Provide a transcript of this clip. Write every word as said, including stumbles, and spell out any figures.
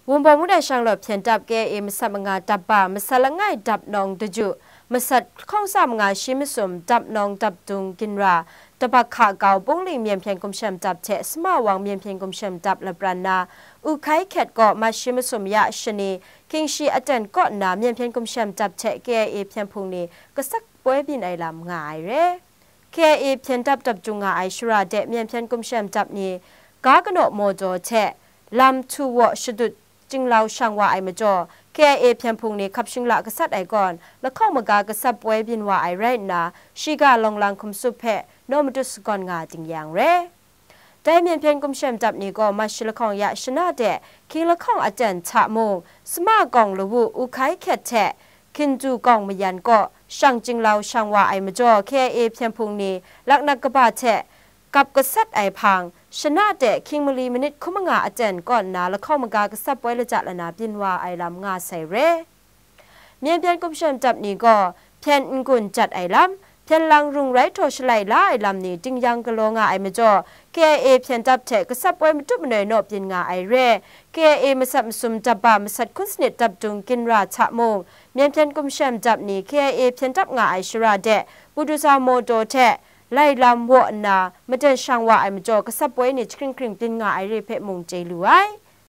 Wunpawng Mungdan Shanglawt hpyen dap K I A masat manga dap ba, masat langai dap nawng daju, masat hkawng tsa manga shi masum dap nawng dap dung ginra, dap hka kau Bungling Myen Hpyen Gumshem Dap hte Sama Wang Myen Hpyen Gumshem Dap lapran na, U Hkai Hkyet kaw mat shi masum ya shani, hkying shi aten kaw nna Myen Hpyen Gumshem Dap hte K I A hpyen hpung ni gasat poi byin ai lam nga ai re. K I A hpyen dap dap jung nga ai shara de Myen Hpyen Gumshem Dap ni ga kanaw mawdaw hte lam htu waw shadut, Chyinglau shang wa ai majaw, K I A hpyen hpung ni hkap shingla gasat ai kawn, lahkawng maga gasat poi byin wa ai rai nna, shiga lawng lang hkum tsup hpe naw matut sagawn nga ding yang re. Dai Myen Hpyen Gumshem Dap ni gaw mat shi lahkawng ya shana de, hkying lahkawng aten hta mung, Sama Kawng Lawu U Hkai Hkyet hte, Hkindu Kawng Mayan kaw shang chyinglau shang wa ai majaw, K I A hpyen hpung ni laknak kaba hte, kap gasat ai hpang, shana de hkying mali manit hkum manga aten kaw nna lahkawng maga gasat poi laja lana byin wa ai lam nga sai re. Myen Hpyen Gumshem Dap ni gaw hpyen n-gun jat ai lam, hpyen lang rung rai htaw shalai la ai lam ni dingyang galaw nga ai majaw, K I A hpyen dap hte gasat poi matup manoi naw byin nga ai re. K I A masat masum dap ba masat hkun sanit dap dung ginra hta mung, Myen Hpyen Gumshem Dap ni K I A hpyen dap nga ai shara de, Buduza mawdaw hte, lai lam waw nna madan shang wa ai majaw, gasat poi ni jahkring hkring byin nga ai re hpe mung chye lu ai.